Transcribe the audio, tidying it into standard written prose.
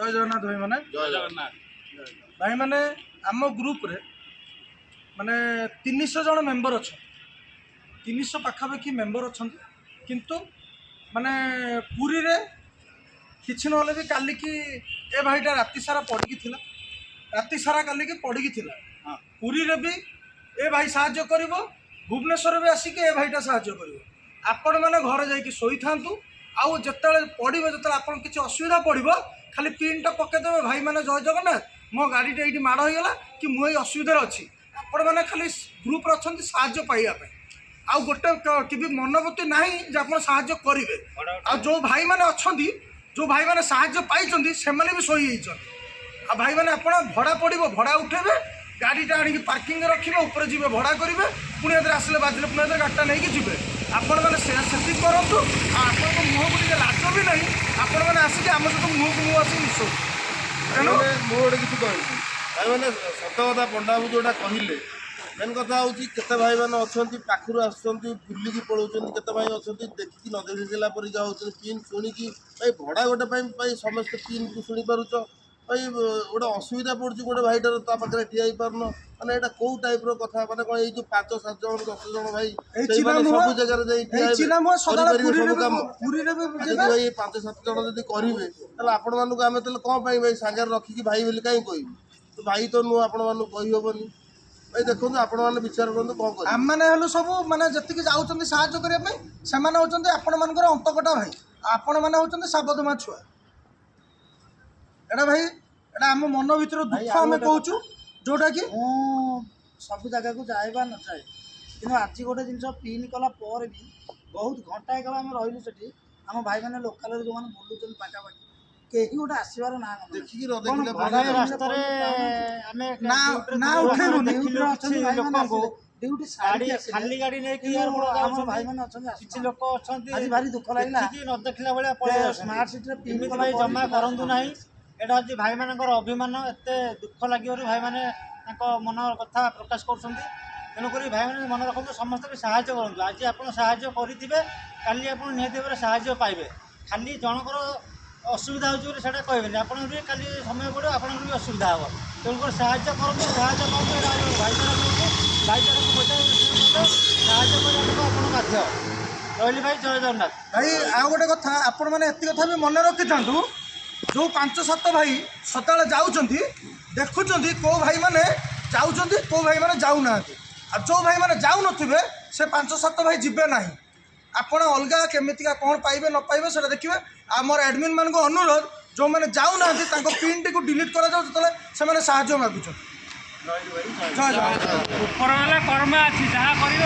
ଜୟ ଜଗନ୍ନାଥ ଭାଇମାନେ। ଜୟ ଜଗନ୍ନାଥ। ଭାଇମାନେ, ଆମ ଗ୍ରୁପରେ ମାନେ 300 ଜଣ ମେମ୍ବର ଅଛନ୍ତି, 300 ପାଖାପାଖି ମେମ୍ବର ଅଛନ୍ତି। କିନ୍ତୁ ମାନେ ପୁରୀରେ କିଛି ନହେଲେ ବି କାଲିକି ଏ ଭାଇଟା ରାତି ସାରା ପଡ଼ିକି ଥିଲା, ରାତି ସାରା କାଲିକି ପଡ଼ିକି ଥିଲା। ପୁରୀରେ ବି ଏ ଭାଇ ସାହାଯ୍ୟ କରିବ, ଭୁବନେଶ୍ୱରରେ ବି ଆସିକି ଏ ଭାଇଟା ସାହାଯ୍ୟ କରିବ। ଆପଣମାନେ ଘରେ ଯାଇକି ଶୋଇଥାନ୍ତୁ, ଆଉ ଯେତେବେଳେ ପଡ଼ିବ, ଯେତେବେଳେ ଆପଣ କିଛି ଅସୁବିଧା ପଡ଼ିବ, ଖାଲି ପିନ୍ଟା ପକାଇଦେବେ, "ଭାଇମାନେ ଜୟ ଜଗନ୍ନାଥ, ମୋ ଗାଡ଼ିଟା ଏଇଠି ମାଡ଼ ହେଇଗଲା" କି "ମୁଁ ଏଇ ଅସୁବିଧାରେ ଅଛି"। ଆପଣମାନେ ଖାଲି ଗ୍ରୁପ୍ରେ ଅଛନ୍ତି ସାହାଯ୍ୟ ପାଇବା ପାଇଁ, ଆଉ ଗୋଟେ କେବେ ମନୋବୃତ୍ତି ନାହିଁ ଯେ ଆପଣ ସାହାଯ୍ୟ କରିବେ। ଆଉ ଯେଉଁ ଭାଇମାନେ ଅଛନ୍ତି, ଯେଉଁ ଭାଇମାନେ ସାହାଯ୍ୟ ପାଇଛନ୍ତି, ସେମାନେ ବି ଶୋଇଯାଇଛନ୍ତି। ଆଉ ଭାଇମାନେ, ଆପଣ ଭଡ଼ା ପଡ଼ିବ, ଭଡ଼ା ଉଠେଇବେ, ଗାଡ଼ିଟା ଆଣିକି ପାର୍କିଂରେ ରଖିବେ, ଉପରେ ଯିବେ, ଭଡ଼ା କରିବେ, ପୁଣି ଏଥିରେ ଆସିଲେ ବାଜିଲେ ପୁଣି ଏଥିରେ ଗାଡ଼ିଟା ନେଇକି ଯିବେ। ଆପଣମାନେ ସେ ସେତିକି କରନ୍ତୁ। ଆଉ ଆପଣଙ୍କ ମୁହଁକୁ ଟିକେ ଲାଜ ବି ନାହିଁ, ଆପଣମାନେ ଆସିକି ଆମ ସହିତ ମୁହଁକୁ ମୁହଁ ଆସିକି ମିଶନ୍ତୁ। ତେଣୁ ଭାଇମାନେ, ମୁଁ ଗୋଟେ କିଛି କହିବି। ଭାଇମାନେ, ସତ କଥା, ପଣ୍ଡା ବାବୁ ଯୋଉଟା କହିଲେ, ମେନ୍ କଥା ହେଉଛି କେତେ ଭାଇମାନେ ଅଛନ୍ତି ପାଖରୁ ଆସୁଛନ୍ତି, ବୁଲିକି ପଳଉଛନ୍ତି। କେତେ ଭାଇ ଅଛନ୍ତି ଦେଖିକି ନ ଦେଖିଲା ପରିକା ହେଉଛନ୍ତି। ପିନ୍ ଶୁଣିକି ଭାଇ ଭଡ଼ା ଗୋଟେ ପାଇଁ ଭାଇ ସମସ୍ତେ ପିନ୍କୁ ଶୁଣିପାରୁଛ। ଭାଇ, ଗୋଟେ ଅସୁବିଧା ପଡ଼ୁଛି ଗୋଟେ ଭାଇଟାର, ତା ପାଖରେ ଠିଆ ହେଇପାରୁନ। ମାନେ ଏଇଟା କୋଉ ଟାଇପ୍ର କଥା? ମାନେ କ'ଣ ଏଇ ଯୋଉ ପାଞ୍ଚ ସାତ ଜଣ 10 ଜଣ ଭାଇ ଏଇ ଚିହ୍ନା ସେଇମାନେ ମୁହଁ ସବୁ ଜାଗାରେ ଯାଇ ଠିଆ ଏଇ ହେବେ, ଚିହ୍ନା ମୁହଁ ସଦାବେଳେ କରିପାରିବେ ପୁରୀରେ ସବୁ ବି କାମ? ପୁରୀରେ ବି ଆଉ ଯଦି ଯିବେ। ଭାଇ ଏଇ ପାଞ୍ଚ ସାତ ଜଣ ଯଦି କରିବେ, ତାହେଲେ ଆପଣମାନଙ୍କୁ ଆମେ ତାହେଲେ କ'ଣ ପାଇଁ ଭାଇ ସାଙ୍ଗରେ ରଖିକି ଭାଇ ବୋଲି କାହିଁ କହିବୁ? ତ ଭାଇ ତ ନୁହଁ, ଆପଣମାନଙ୍କୁ କହିହେବନି। ଭାଇ, ଦେଖନ୍ତୁ, ଆପଣମାନେ ବିଚାର କରନ୍ତୁ କ'ଣ କରିବେ। ଆମମାନେ ହେଲୁ ସବୁ ମାନେ ଯେତିକି ଯାଉଛନ୍ତି ସାହାଯ୍ୟ କରିବା ପାଇଁ, ସେମାନେ ହେଉଛନ୍ତି ଆପଣମାନଙ୍କର ଅନ୍ତକଟା ଭାଇ, ଆପଣମାନେ ହେଉଛନ୍ତି ସାବଧମା ଛୁଆ। ଏଇଟା ଭାଇ, ଏଇଟା ଆମ ମନ ଭିତର ଭାଇ, ଦୁଃଖ ଆଉ ଆମେ ଗୋଟେ କହୁଛୁ ଯୋଉଟା କି ମୁଁ ସବୁ ଜାଗାକୁ ଯାଏ ବା ନଯାଏ, କିନ୍ତୁ ଆଜି ଗୋଟେ ଜିନିଷ ପିନ୍ କଲା ପରେ ବି ବହୁତ ଘଣ୍ଟାଏ କାଳ ଆମେ ରହିଲୁ ସେଠି। ଆମ ଭାଇମାନେ ଲୋକାଲରେ ଯେଉଁମାନେ ବୁଲୁଛନ୍ତି ପାଖାପାଖି, କେହି ଗୋଟେ ଆସିବାର ନାଁ ଗନ୍ଧ ନାହିଁ। ଦେଖିକି ନ କଣ ଦେଖିଲା ଭଡ଼ା ପରେ ରାସ୍ତାରେ ଆମେ ନା ନା ଡ୍ୟୁଟିରେ ଉଠେଇବୁନି। ଦେଖିଲୁ ଡ୍ୟୁଟିରେ ଅଛନ୍ତି କିଛି ଭାଇମାନେ, ଲୋକଙ୍କୁ ଆସିଲେ ଡ୍ୟୁଟି ଗାଡ଼ି ସାରିକି ଆସିଲେ। ଖାଲି ଗାଡ଼ି ନେଇକି କିନ୍ତୁ ଏୟାରପୋର୍ଟ ଆମର ଯାଉଛନ୍ତି। ଭାଇମାନେ ଅଛନ୍ତି କିଛି ଆସୁନାହାନ୍ତି। ଲୋକ ଅଛନ୍ତି ଆଜି ଭାରି ଦୁଃଖ ଲାଗିଲା। ଦେଖିକି ନ ଦେଖିଲା ଭଳିଆ ପଳେଇ ଆସୁଛନ୍ତି। ସ୍ମାର୍ଟ ସିଟିରେ ପିନ୍ ଏମିତି କଲା ଭାଇ ପରେ ଜମା ବି କରନ୍ତୁ ନାହିଁ। ଆସୁନାହାନ୍ତି। ଏଇଟା ହେଉଛି ଭାଇମାନଙ୍କର ଅଭିମାନ। ଏତେ ଦୁଃଖ ଲାଗିବାରୁ ଭାଇମାନେ ତାଙ୍କ ମନ କଥା ପ୍ରକାଶ କରୁଛନ୍ତି। ତେଣୁକରି ଭାଇମାନେ ମନେ ରଖନ୍ତୁ, ସମସ୍ତେ ବି ସାହାଯ୍ୟ କରନ୍ତୁ। ଆଜି ଆପଣ ସାହାଯ୍ୟ କରିଥିବେ, କାଲି ଆପଣ ନିହାତି ଭାବରେ ସାହାଯ୍ୟ ପାଇବେ। ଖାଲି ଜଣଙ୍କର ଅସୁବିଧା ହେଉଛି ବୋଲି ସେଇଟା କହିବେନି। ଆପଣଙ୍କର ବି କାଲି ସମୟ ପଡ଼ିବ, ଆପଣଙ୍କର ବି ଅସୁବିଧା ହେବ। ତେଣୁକରି ସାହାଯ୍ୟ କରନ୍ତୁ, ସାହାଯ୍ୟ କରନ୍ତୁ। ଏଇଟା ଆମର ଭାଇଚାରା ଗ୍ରୁପ। ଭାଇଚାରାକୁ ବଜାୟ ରଖିବାକୁ ସାହାଯ୍ୟ କରିବାକୁ ଆପଣ ବାଧ୍ୟ। ରହିଲି ଭାଇ, ଜୟ ଜଗନ୍ନାଥ। ଭାଇ, ଆଉ ଗୋଟେ କଥା, ଆପଣମାନେ ଏତିକି କଥା ବି ମନେ ରଖିଥାନ୍ତୁ, ଯେଉଁ ପାଞ୍ଚ ସାତ ଭାଇ ସକାଳେ ଯାଉଛନ୍ତି, ଦେଖୁଛନ୍ତି କେଉଁ ଭାଇମାନେ ଯାଉଛନ୍ତି, କେଉଁ ଭାଇମାନେ ଯାଉନାହାନ୍ତି। ଆଉ ଯେଉଁ ଭାଇମାନେ ଯାଉନଥିବେ, ସେ ପାଞ୍ଚ ସାତ ଭାଇ ଯିବେ ନାହିଁ। ଆପଣ ଅଲଗା କେମିତିକା କ'ଣ ପାଇବେ ନ ପାଇବେ, ସେଇଟା ଦେଖିବେ। ଆମର ଆଡ଼ମିନ୍ ମାନଙ୍କୁ ଅନୁରୋଧ, ଯେଉଁମାନେ ଯାଉନାହାନ୍ତି ତାଙ୍କ ପିନ୍ଟିକୁ ଡିଲିଟ୍ କରାଯାଉ ଯେତେବେଳେ ସେମାନେ ସାହାଯ୍ୟ ମାଗୁଛନ୍ତି। ଜୟ ଜଗନ୍ନାଥ। ଉପରବାଲା କର୍ମ ଅଛି, ଯାହା କରିବ।